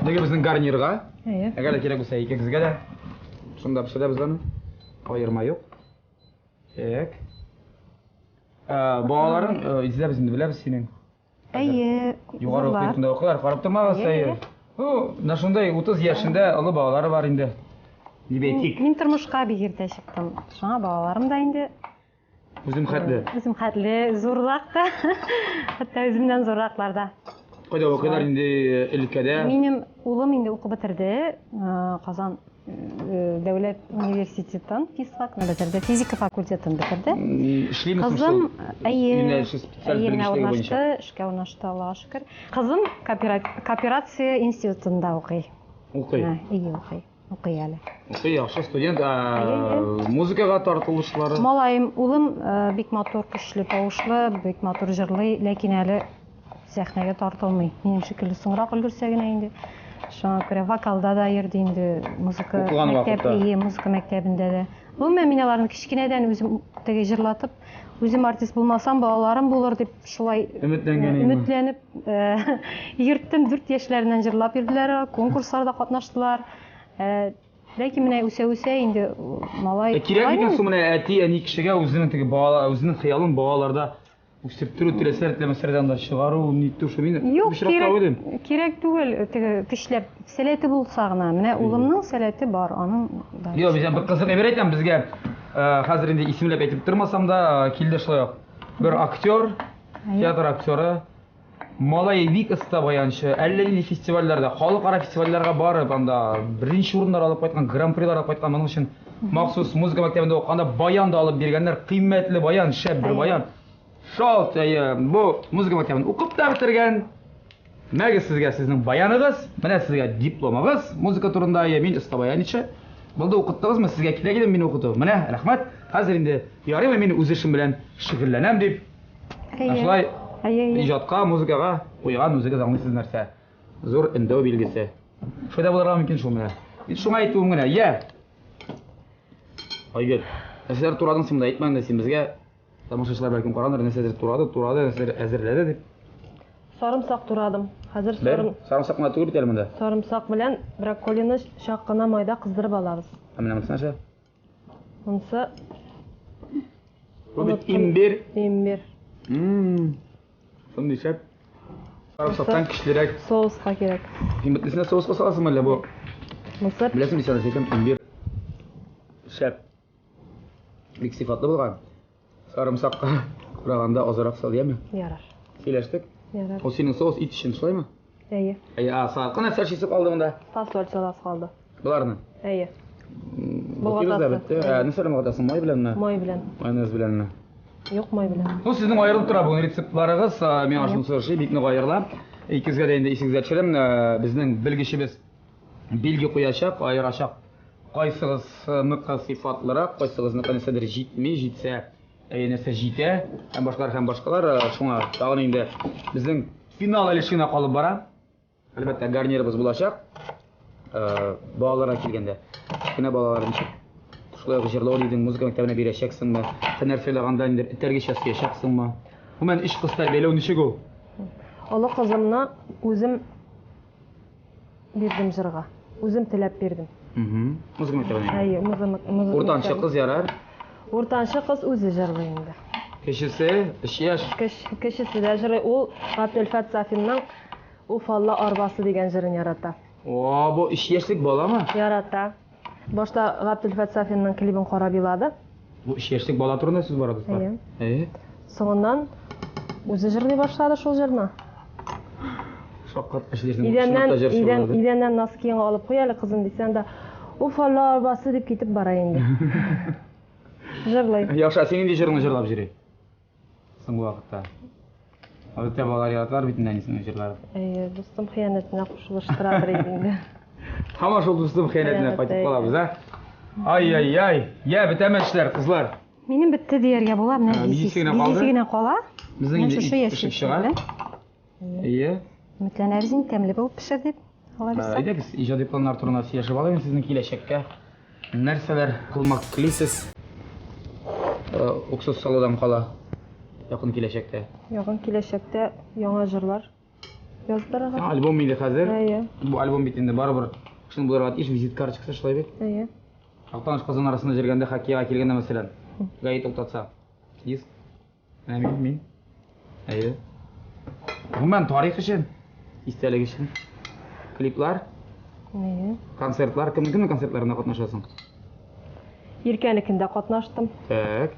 Дөге безнең гарнирга. Әйе. Әгәр дә кирәк булса икегезгә дә. Шунда пешерәбез аны. Аерма юк. Так. Ә, балаларың э, изләбез инде беләбез синең. Әйе. Югары уку йортында укыйлар, карап тормагыз, әйе. Ну, менә шундай 30 яшендә олы балалары бар инде. Дип әйтик. Мин тормышка бик иртә чыктым. Шуңа балаларым да инде Үзем хәтле. Үзем хәтле, зуррак та. Хәтта үземнән зурраклар да. Кайда укыйлар инде өлкәдә? Минем улым инде укып бетерде. Казан дәүләт университетын физфакны бетерде, физика факультетын бетерде. Эшлиме соң Кызым, әйе, Юнәлеше специаль әйе, менә белгечлеге буенча. урнашты, эшкә урнашты, Аллага шөкер. Кызым кооперация институтында укый. Укый. Әйе, укый. Укый әле. Укый, яхшы студент. Ә, музыкага тартылышлары? Малаем, улым э, бик матур, көчле тавышлы, бик матур җырлый, ләкин әле сәхнәгә тартылмый. Минем шикелле соңрак өлгерсә генә инде. Шуңа күрә вокалда да йөрде инде, музыка Укыган мәктәп, вакытта. әйе, музыка мәктәбендә дә. Гомумән, мин аларны кечкенәдән үзем теге җырлатып, үзем артист булмасам, балаларым булыр дип шулай Өметләнгән идеме? өметләнеп э, йөрттем. 4 яшьләреннән җырлап йөрделәр, конкурсларда катнаштылар. Э, Ләкин менә үсә-үсә инде малай. Ә кирәк малай микән соң менә әти-әни кешегә үзенең теге бала, үзенең хыялын балаларда үстертерү, теләсәләр, теләмәсәләр дә анда чыгару, нитү, шул мин Юк, очракта кирәк, уйлыйм. кирәк түгел, теге көчләп. Сәләте булса гына. Менә улымның сәләте бар, аның да. Юк, мин бер кызык әйбер әйтәм, безгә э, хәзер инде исемләп әйтеп тормасам да, э, килде шулай ук. Бер актер, театр актеры, малай бик оста баянчы, әллә нинди фестивальләрдә, халыкара фестивальләргә барып, анда беренче урыннар алып кайткан, гран-прилар алып кайткан, моның өчен махсус музыка мәктәбендә укыганда баян да алып биргәннәр, кыйммәтле баян, шәп бер баян. Шалт, әйе, бу музыка мәктәбен укып та бетергән. Мәгез сезгә сезнең баяныгыз, менә сезгә дипломыгыз музыка турында, әйе, мин оста баянчы. Булды, укыттыгызмы? Сезгә кирәк иде мине укыту. Менә, рәхмәт. Хәзер инде ярыймы мин үз эшем белән шөгыльләнәм дип. Әйе. Шулай Әйе, әйе. иҗатка, музыкага куйган үзегез аңлыйсыз нәрсә. Зур өндәү билгесе. Шулай да булырга мөмкин шул менә. Мин шуңа әйтүем генә. Йә. Айгөл, нәрсәләр турадың син монда? Әйтмә инде син безгә. Тамашачылар бәлкем карандыр, нәрсәдер турады, турады, нәрсәдер әзерләде дип. Сарымсак турадым. Хәзер Бер, сарым, сарымсак кына түгел бит әле монда. сарымсак белән брокколины чак кына майда кыздырып алабыз. Ә менә монысы нәрсә? Монысы Бу бит имбирь. имбирь. Ммм. Шундый шәп. Сарымсактан көчлерәк. Соуска кирәк. Син бөтенесенә соуска саласыңмы әллә бу? Монысы Беләсең бит син әйтәм, имбирь. Шәп. Бик сыйфатлы булган. Сарымсакка караганда азрак сал, яме? ярар. Сөйләштек. Ярар. Ул синең соус ит өчен, шулаймы? Әйе. Әйе, а салкын нәрсә чисеп алды монда? Фасоль саласы калды. Боларны. Әйе. Болгатасы. Болгатасы. Бетте. Ә, нәрсә белән болгатасың? Май беләнме? Май белән. Майонез беләнме? Юк, май белән. Ну, сезнең аерылып тора бүген рецептларыгыз. А, Миңа шунысы ошый, бик нык аерыла. Икегезгә дә инде исегезгә төшерәм, э, безнең белгечебез билге куячак, аерачак. Кайсыгызныкы сыйфатлырак, кайсыгызныкы нәрсәдер җитми, җитсә, әйе, нәрсә җитә, һәм башкалар, һәм башкалар. Э, Шуңа тагын инде безнең финал өлеше генә калып бара. Әлбәттә, гарнирыбыз булачак. Э, балаларга килгәндә, кечкенә балалар ничек шулай ук җырлау дидең, музыка мәктәбенә бирәчәксеңме? Һөнәр сайлаганда инде этәргеч ясаячаксыңмы? Гомумән, өч кыз тәрбияләү ничек ул? Олы кызымны үзем бирдем җырга. Үзем теләп бирдем. Музыка мәктәбенә. Әйе, музыка музыка Уртанчы мәктәбе. кыз ярар. Уртанчы кыз үзе җырлый инде. Кечесе 3 яшь. Кеш, кечесе дә җырлый. Ул Габделфәт Сафинның Уфалла арбасы дигән җырын ярата. О, бу 3 яшьлек баламы? Ярата. Башта Габделфәт Сафинның клибын карап елады. Бу 3 яшьлек бала турында сүз бара, дуслар. Әйе. Әйе. Соңыннан үзе җырлый башлады шул җырны. Шаккатмыш дисең. Идәннән, чынлап та җырчы идән, булады. идәннән носкиыңа алып куй әле, кызым, дисәң дә, Уфалла арбасы дип китеп бара инде. Җырлый. Яхшы, ә син нинди җырыңны җырлап йөри? Соңгы вакытта. Гадәттә балалар яраталар бит инде әнисенең җырларын. Әйе, дустым хыянәтенә кушылыштырадыр инде. Һаман шул дустым хыянәтенә Хыянәт, кайтып әйе. калабыз, ә? Ай-яй-яй. Я, бетәме эшләр, кызлар? Минем бетте дияргә була, менә бизисе генә калды. Бизисе генә кала. Безнең Менә инде шушы ит пешеп яшелчә чыга. белән. Әйе. Өметләнәбез инде тәмле булып пешер дип. Алла бирсә. Әйдәгез, иҗади планнар турында сөйләшеп алыйк сезнең киләчәккә. Нәрсәләр кылмак телисез? Уксус салудан кала якын киләчәктә. Якын киләчәктә яңа җырлар яздырырга. Яңа альбом инде хәзер. Әйе. Бу альбом бит инде барыбер кешенең булырга тиеш визит карточкасы шулай бит. Әйе. Актаныш Казан арасында йөргәндә хоккейга килгәндә мәсәлән, ГАИ туктатса, диск. Менә мин, мин. Әйе. Гомумән тарих өчен, истәлек өчен. Клиплар, Әйе. концертлар, кемнең кемнең концертларында катнашасың? Иркәнекендә катнаштым. Так.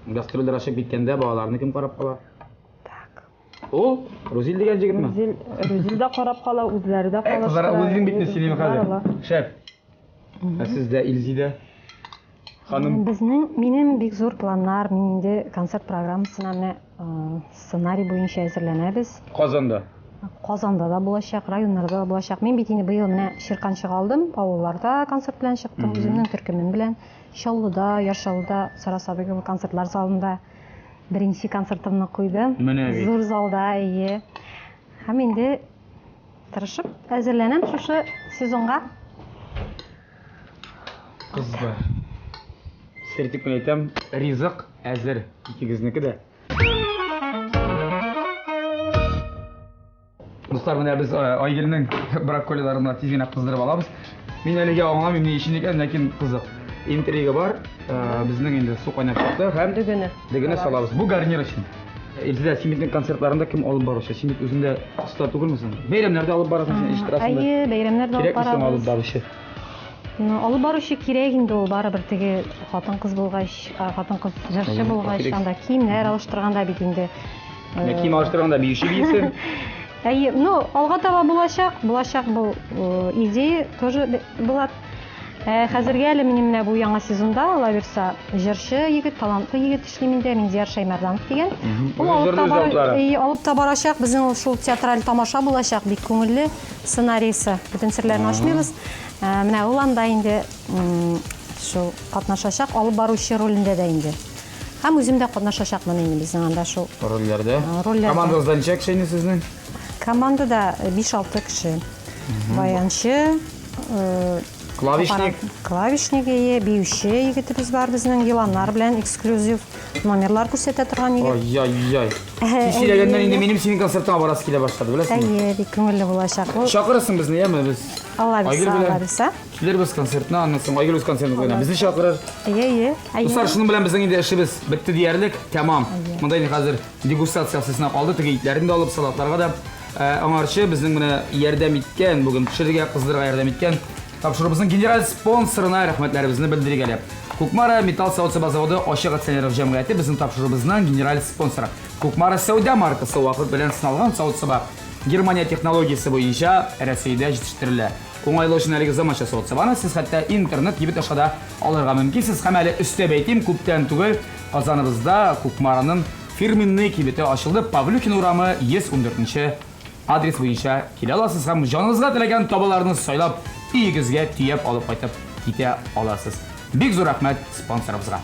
Гастрольләр ачып киткәндә балаларны кем карап кала? Так. Ул Рузил дигән җегетме? Рузил, Рузил дә карап кала, үзләре дә Э, кызлар, калыштыра. үзең бит сөйлим хәзер. Барыла. Шәп. Ә сездә Илзидә ханым. Безнең, минем бик зур планнар, мин инде концерт программасына менә сценарий буенча әзерләнәбез. Казанда. Казанда да булачак, районнарда да булачак. Мин бит инде быел менә чирканчык алдым, авылларда концерт белән чыктым, үземнең төркемем белән. Чаллыда, Яр Чаллыда, Сара Садыгова концертлар залында беренче концертымны куйдым. Менә бит. Зур залда, әйе. Һәм инде тырышып әзерләнәм шушы сезонга. Кызлар. Сер итеп кенә әйтәм, ризык әзер икегезнеке дә. Дуслар, менә без Айгөлнең брокколиларын менә тиз генә кыздырып алабыз. Мин әлегә аңламыйм ни өчен икән, ләкин кызык. Интрига бар. Безнең инде су кайнап чыкты һәм Дөгене. Дөгене салабыз. Бу гарнир өчен. Илзидә, син бит концертларында кем алып баручы? Син бит үзең дә оста түгелмесең? Бәйрәмнәрдә алып барасың син, оештырасың да. Әйе, бәйрәмнәрдә алып Кирәкме соң алып барабыз. баручы? Ну, алып баручы кирәк инде ул, барыбер теге хатын-кыз булгач, хатын-кыз җырчы Әйе, булгач, кирәк. анда киемнәр алыштырганда бит инде. Менә кием алыштырганда биюче биесен. Әйе, ну, алга таба булачак, булачак бу идея тоже була. Хәзергә әле минем менә бу яңа сезонда, Алла бирса, җырчы егет, талантлы егет эшлим инде, Миндияр Шәймәрданов дигән. Ул алып та бар, алып та барачак, безнең ул шул театраль тамаша булачак, бик күңелле сценарийсы. Бөтен серләрен ачмыйбыз. Менә ул анда инде шул катнашачак, алып баручы ролендә дә инде. Һәм үзем дә катнашачакмын инде безнең анда шул. Рольләрдә. Рольләрдә. Командагызда ничә кеше инде сезнең? Командада 5-6 кеше. Баянчы, Клавишник. Клавишник ие, биюче егетебез бар безнең, еланнар белән эксклюзив номерлар күрсәтә торган егет. Ай-яй-яй. Син сөйләгәннән инде минем синең концертыңа барасы килә башлады, беләсеңме? Әйе, бик күңелле булачак. Ул Чакырырсың безне, яме без. Алла Айгөл бирсә, белән. Алла бирсә. Килербез концертына, аннан соң Айгөл үз концертын куйган. Безне чакырыр. Әйе, әйе. Әйе. Дуслар, шуның белән безнең инде эшебез бетте диярлек. Тәмам. Монда инде хәзер дегустация ясыйсына калды. Теге итләрне дә алып, салатларга да. Аңарчы безнең менә ярдәм иткән, бүген пешерергә, кыздырырга ярдәм иткән тапшыруыбызның генераль спонсорына рәхмәтләребезне белдерик әле. Кукмара металл савыт-саба заводы ачык акционерлык җәмгыяте безнең тапшыруыбызның генераль спонсоры. Кукмара сәүдә маркасы вакыт белән сыналган савыт-саба Германия технологиясе буенча Рәсәйдә җитештерелә. Уңайлы өчен әлеге заманча савыт-сабаны сез хәтта интернет кибет аша да алырга мөмкинсез. Һәм әле өстәп әйтим, күптән түгел Казаныбызда Кукмараның фирменный кибете ачылды. Павлюхин урамы 114 адрес буенча килә аласыз һәм җаныгызга теләгән табаларны сайлап, өегезгә төяп алып кайтып китә аласыз. Бик зур рәхмәт спонсорыбызга.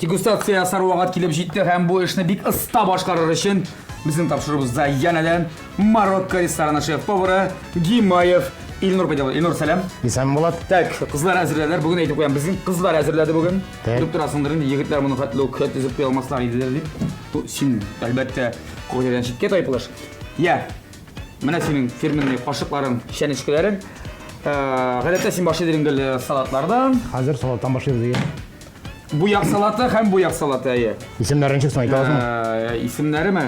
Дегустация ясар вакыт килеп җитте һәм бу эшне бик оста башкарыр өчен безнең тапшыруыбызда янәдән Марокко рестораны шеф-повары Гимаев Илнур пәйда булды. Илнур, сәлам. Исән Булат. Так, кызлар әзерләделәр. Бүген әйтеп куям, безнең кызлар әзерләде бүген. Так. Белеп торасыңдыр инде, егетләр моны хәтле үк төзеп куя алмаслар иделәр дип. Ну, син, әлбәттә, кагыйдәдән читкә тайпылыш. Я, менә синең фирменный кашыкларың, чәнечкеләрең. Гадәттә син башлыйдыр инде салатлардан. Хәзер салаттан башлыйбыз дигән. Буяк салаты һәм буяк салаты, әйе. Исемнәрен ничек соң әйтә аласыңмы? Исемнәреме?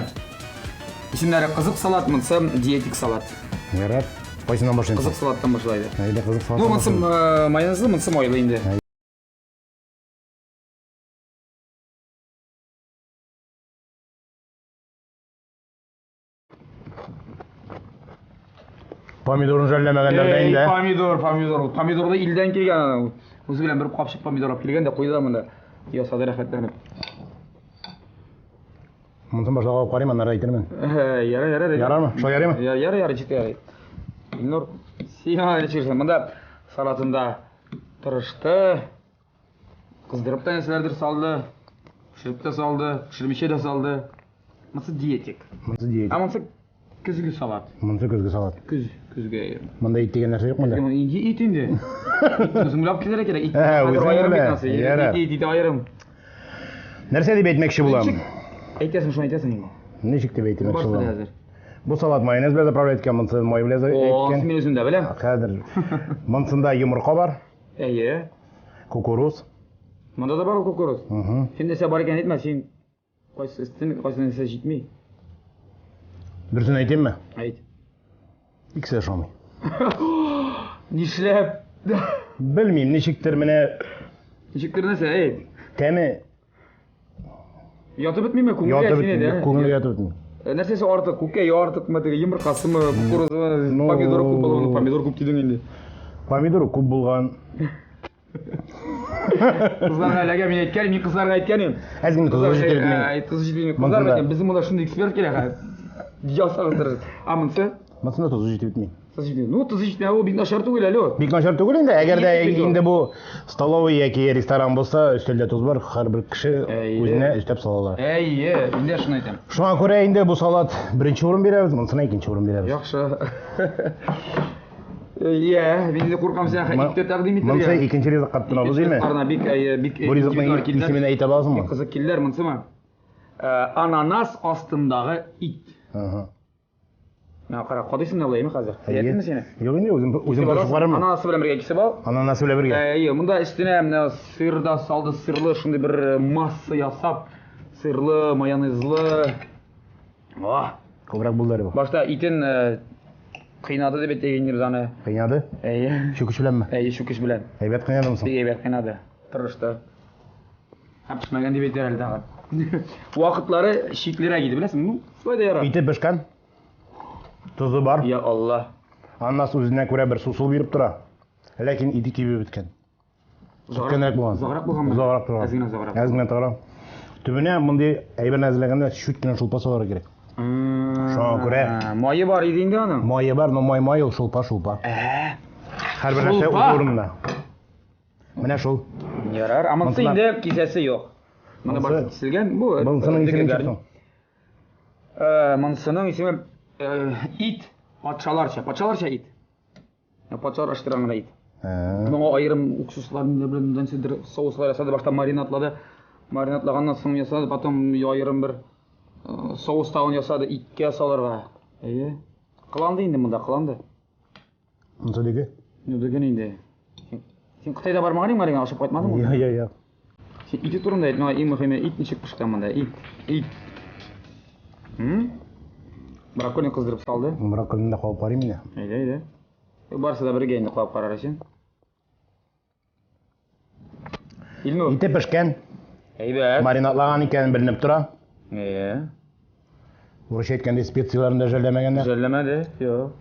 Исемнәре кызык салат, монысы диетик салат. Ярар. Кайсыннан башлыйм? Кызык салаттан башлайды. Әйдә, кызык салаттан. Ну, монысы майонезлы, монысы майлы инде. Помидорын жәлләмәгәннәр дә инде. Помидор, помидор. Помидорны илдән килгән. Үзе белән бер капчык помидор алып килгән дә куйды да монда. Ясады рәхәтләнеп. Монысын башта алып карыйм, аннары әйтермен. Ярар, ярар. Ярармы? Шулай ярыймы? Ярар, ярар, җитә ярый. Илнур, син ничек Монда салатында тырышты. Кыздырып та нәрсәләрдер салды. Пешереп тә салды, пешермичә дә салды. Монысы диетик. Монысы диетик. Ә монысы көзге салат. Монысы көзге салат. Көз, көзге. Монда ит дигән нәрсә юк монда. Инде ит инде. Үзең белән килергә кирәк. Ит аерым бит Ит, ит аерым. Нәрсә дип әйтмәкче булам? Әйтәсең, шуны әйтәсең инде. Ничек дип әйтмәкче булам? Хәзер. Бу салат майонез белән заправлять иткән, монысы май белән әйткән. Мин үзем дә беләм. Хәзер. Монысында йомырка бар. Әйе. Кукуруз. Монда да бар кукуруз. Син нәрсә бар икән әйтмә, син кайсы өстен, кайсы нәрсә җитми. Дөресен әйтимме? Әйт. Икесе дә ошамый. Нишләп? Белмим, ничектер менә Ничектер нәрсә, әйт. Тәме Ятып бетмиме күңелгә ятып бетми, күңелгә ятып бетми. Э, нәрсәсе артык? Күкәй артыкмы, теге йомыркасымы, кукурузымы, ну, помидоры күп булган, помидор күп дидең инде. Помидоры күп булган. Кызларга эләгә, мин әйткән, мин кызларга әйткән идем. Әз генә тозы җитеп бетми. Э, тозы җитеп бетми. Кызлар әйткән, безнең монда шундый эксперт килә хәзер. Ясагыз. А монысы? Монысында тозы җитеп бетми. Тозы җитми. Ну, тозы җитмәве ул бик начар түгел әле ул. Бик начар түгел инде. Әгәр дә инде бу столовый яки ресторан булса, өстәлдә тоз бар, һәрбер кеше үзенә өстәп сала ала. Әйе, мин дә шуны әйтәм. Шуңа күрә инде бу салат беренче урын бирәбез, монысына икенче урын бирәбез. Яхшы. Иә, мин инде куркам сиңа итте тәкъдим итәргә. Монысы икенче ризыкка тотынабыз, димме? Арна бик әйе, бик Бу ризыкның исемен әйтә аласыңмы? Кызык килделәр, монысымы? Ананас астындагы ит. Ага. Менә кара, кадыйсың да булаймы хәзер? Әйтимме сине? Юк инде, үзем үзем тырышып карармын. Ананасы белән бергә кисеп ал. Ананасы белән бергә. Әйе, монда өстенә менә сыр да салды, сырлы шундый бер э, масса ясап, сырлы, майонезлы. О! Күбрәк булды әле бу. Башта итен э, кыйнады дип әйтә инде без аны. Кыйнады? Әйе. Чүкеч беләнме? Әйе, чүкеч белән. Әйбәт кыйнадымы соң? Бик әйбәт кыйнады. Тырышты. Һәм пешмәгән дип әйтер әле тагын. Вакытлары чиклерәк иде, беләсеңме? Ну, шулай да ярар. Ите пешкән. Тозы бар. Я Алла. Аннас үзенә күрә бер сусыл биреп тора. Ләкин ите кибеп беткән. Үткәнрәк булган. Озаграк булганмы? Озаграк торган. Әз генә озаграк. Әз генә торган. Төбенә мондый әйберне әзерләгәндә чүт кенә шулпа салырга кирәк. Шуңа күрә мае бар иде инде аның. Мае бар, но май май ул шулпа шулпа. Ә. Һәрбер нәрсә үз урынында. Менә шул. Ярар, ә монысы инде кисәсе юк. Моны бар киселгән. Бу монысының исеме ничек соң? Э, монысының исеме э, ит, патшаларча, патшаларча ит. Патшалар аштырган гына ит. Моңа аерым уксуслар белән нәрсәдер соуслар ясады, башта маринадлады. Маринадлаганнан соң ясады, потом аерым бер э, соус тагын ясады иткә салырга. Әйе. Кыланды инде монда, кыланды. Монысы диге? Ну, диген инде. Син Кытайда бармаган идеңме әле, ашап кайтмадыңмы? Я, я, я. Син ите турында әйт, миңа иң мөһиме ит ничек пешкән монда? Ит, ит. М? Брокколи кыздырып салды. Брокколины да кабып карыйм инде. Әйдә, әйдә. Барысы да бергә инде кабып карар өчен. Илнур. Ите пешкән. Әйбәт. Маринадлаган икәнен беленеп тора. Әйе. Урысча әйткәндә специяләрен дә жәлләмәгәннәр. Жәлләмәде, юк.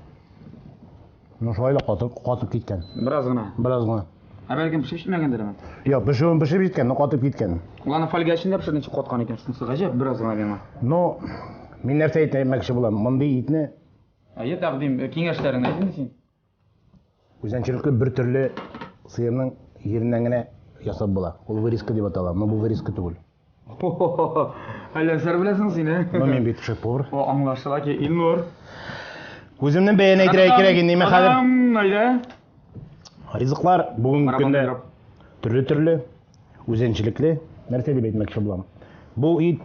Ну шулай да катып, катып киткән. Бераз гына. Бераз гына. Ә бәлкем пешеп җитмәгәндер ме? Юк, пешүен пешеп җиткән, но катып киткән. Ул аны фольга эчендә пешерде, ничек каткан икән, шунысы гаҗәп, бераз гына миңа. Ну, мин нәрсә әйтмәкче булам, мондый итне Әйе, тәкъдим, киңәшләреңне әйт инде син. Үзенчәлекле бер төрле сыерның йиреннән генә ясап була. Ул вырезка дип атала, но бу вырезка түгел. Әллә сер беләсең син, ә? Ну, мин бит шеф-повар. О, аңлашыла ки, Илнур. Үземнең бәяне әйтергә кирәк инде, мин хәзер. Әйдә. Ризыклар бүгенге көндә төрле-төрле, үзенчәлекле. Нәрсә дип әйтмәкче булам? Бу ит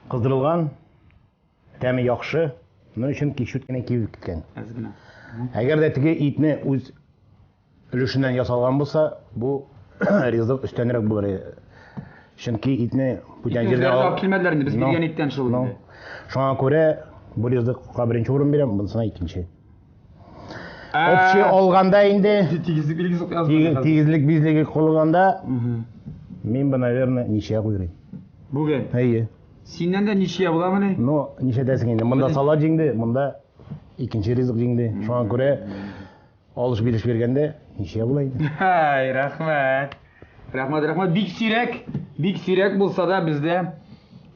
кыздырылган, Тәме яхшы, но чөнки чүт кенә кибеп киткән. Әз генә. Әгәр дә теге итне үз өлешеннән ясалган булса, бу ризык өстәнрәк булыр иде. Чөнки итне бүтән җирдә алып килмәделәр инде, без биргән иттән шул инде. Шуңа күрә бу ризыкка беренче урын бирәм, монысына икенче. Общий алганда инде тигезлек билгесе куясың. Тигезлек билгесе куелганда, мин бы, наверное, ничә куйрыйм. Бүген. Әйе. Синнән дә ничья буламыни? Ну, ничәдәсең инде? Монда салат җиңде, монда икенче ризык җиңде. Шуңа күрә алыш-биреш биргәндә ничья була инде. Һай, рәхмәт. Рәхмәт, рәхмәт. Бик сирәк, бик сирәк булса да бездә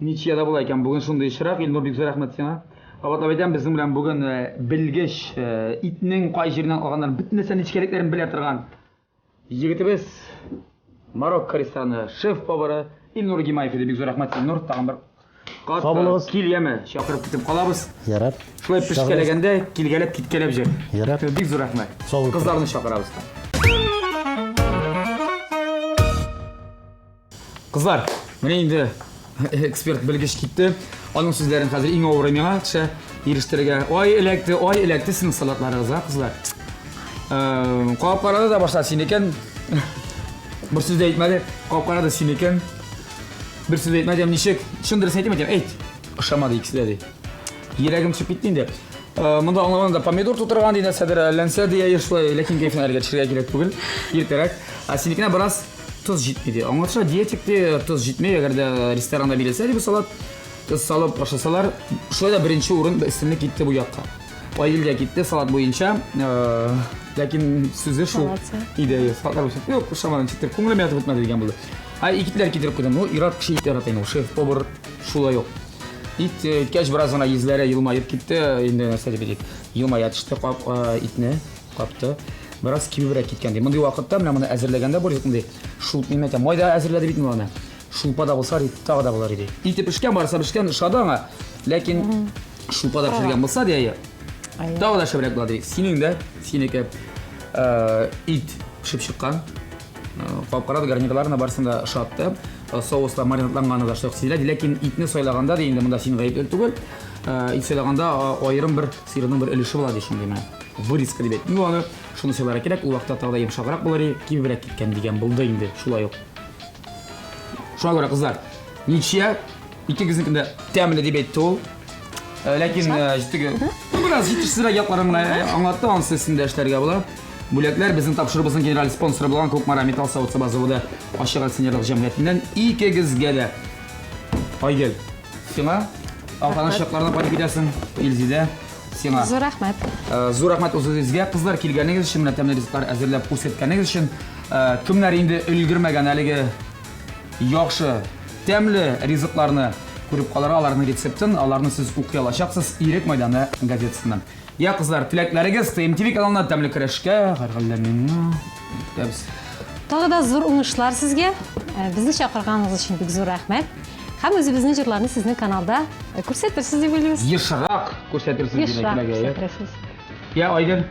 Ничья да була икән бүген шундый очрак. Илнур, бик зур рәхмәт сиңа. Кабатлап әйтәм, безнең белән бүген белгеч, итнең кай җиреннән алганнарын, бөтен нәрсә нечкәлекләрен белә торган егетебез, Марокко рестораны шеф-повары Илнур Гимаев иде. Бик зур рәхмәт, Илнур, тагын бер кат Сау булыгыз. кил яме, чакырып көтеп калабыз. Ярар. Шулай пешкәләгәндә килгәләп киткәләп җыр. Ярар. Бик зур рәхмәт. Сау булыгыз. Кызларны чакырабыз. Кызлар, менә инде эксперт белгеч китте. Аның сүзләрен хәзер иң авыры миңа төшә ирештерергә. Ай эләкте, ай эләкте сезнең салатларыгызга, кызлар. Кабып карады да башта синекен. Бер сүз дә әйтмәде. Кабып карады синекен. Бер сүз дә әйтмәде, ничек? Чын дөресен әйтим, әйтәм, әйт. Ошамады икесе дә ди. Йөрәгем төшеп китте инде. Монда аңлаганда да помидор тутырган ди, нәрсәдер, әлләнсә ди, әйе шулай, ләкин кәефен әлегә төшерергә кирәк түгел. Иртәрәк. Ә синекенә бераз тоз җитми ди. Аңлатыша, диетик ди, тоз җитми, әгәр дә ресторанда бирелсә ди бу салат, тоз салып ашасалар, шулай да беренче урын өстенлек китте бу якка. Айгөлгә китте салат буенча, ләкин сүзе шул иде, салатлар буенча. Юк, ошамады, ничектер, күңелем ятып бетмәде дигән булды. Ә итләр китереп куйдым. Ну, ир-ат кеше ит ярата инде ул, шеф-повар шулай ук. Ит иткәч, бераз гына йөзләре елмаеп китте, инде нәрсә дип әйтик, елмая төште, кап, итне капты. Бераз кибебрәк киткән ди. Мондый вакытта менә моны әзерләгәндә бу ризыкны ди, шул мин әйтәм, майда әзерләде бит инде аны. Шулпа да булса, тагы да булыр иде. Ите пешкән, барысы пешкән, ошады аңа. Ләкин шулпа да пешергән булса, ди, әйе. Тагы да шәбрәк була ди. Синең дә, синеке ит пешеп чыккан. Кабып карады, гарнирларына барысын да ошатты. Соуслар маринадланганы да шулай сизелә. Ләкин итне сайлаганда ди, инде монда син гаепле түгел. Ит сайлаганда аерым бер сыерның бер өлеше була ди шундый менә. Вырезка дип әйтте. Ну, аны шуны сайларга кирәк, ул вакытта тагы да йомшаграк булыр иде, кибебрәк киткән дигән булды инде шулай ук. Шуңа күрә, кызлар, ничья, икегезнекен дә тәмле дип әйтте ул. Ләкин җитеге, ну, бераз җитешсезрәк якларын гына аңлатты, анысы өстендә эшләргә була. Бүләкләр безнең тапшыруыбызның генераль спонсоры булган Кукмара металл савыт-саба заводы ачык акционерлык җәмгыятеннән икегезгә дә. Айгөл, сиңа Актаныш якларына кайтып китәсең, Илзидә, сиңа. Зур рәхмәт. Зур рәхмәт үзегезгә, кызлар, килгәнегез өчен, менә тәмле ризыклар әзерләп күрсәткәнегез өчен. Кемнәр инде өлгермәгән әлеге яхшы, тәмле ризыкларны күреп калырга, аларның рецептын, аларны сез укый алачаксыз Ирек мәйданы газетасыннан. Я, кызлар, теләкләрегез ТМТВ каналына тәмле көрәшкә, һәрхәлдә миңа. Көтәбез. Тагы да зур уңышлар сезгә. Безне чакырганыгыз өчен бик зур рәхмәт. Һәм үзебезнең җырларны сезнең каналда күрсәтерсез дип уйлыйбыз. Ешрак күрсәтерсез дип Ешрак күрсәтерсез. Я, Айгөл,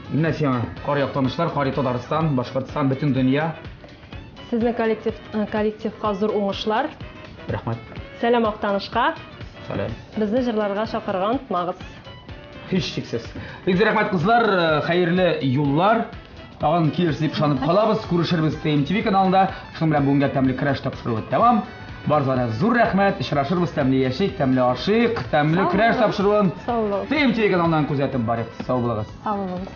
менә сиңа кар як танышлар, кар Татарстан, Башкортстан, бөтен дөнья. Сезнең коллектив, коллективка зур уңышлар. Рәхмәт. Сәлам Актанышка. Сәлам. Безне җырларга чакырырга онытмагыз. Һичшиксез. Бик зур рәхмәт, кызлар, хәерле юллар. Тагын килерсез дип ышанып калабыз. Күрешербез ТМТВ каналында. Шуның белән бүгенгә тәмле көрәш тапшыруы тәмам. Барыгызга да зур рәхмәт. Очрашырбыз, тәмле яшик, тәмле ашыйк, тәмле көрәш тапшыруын ТМТВ каналыннан күзәтеп барыйк. Сау булыгыз. Сау булыгыз.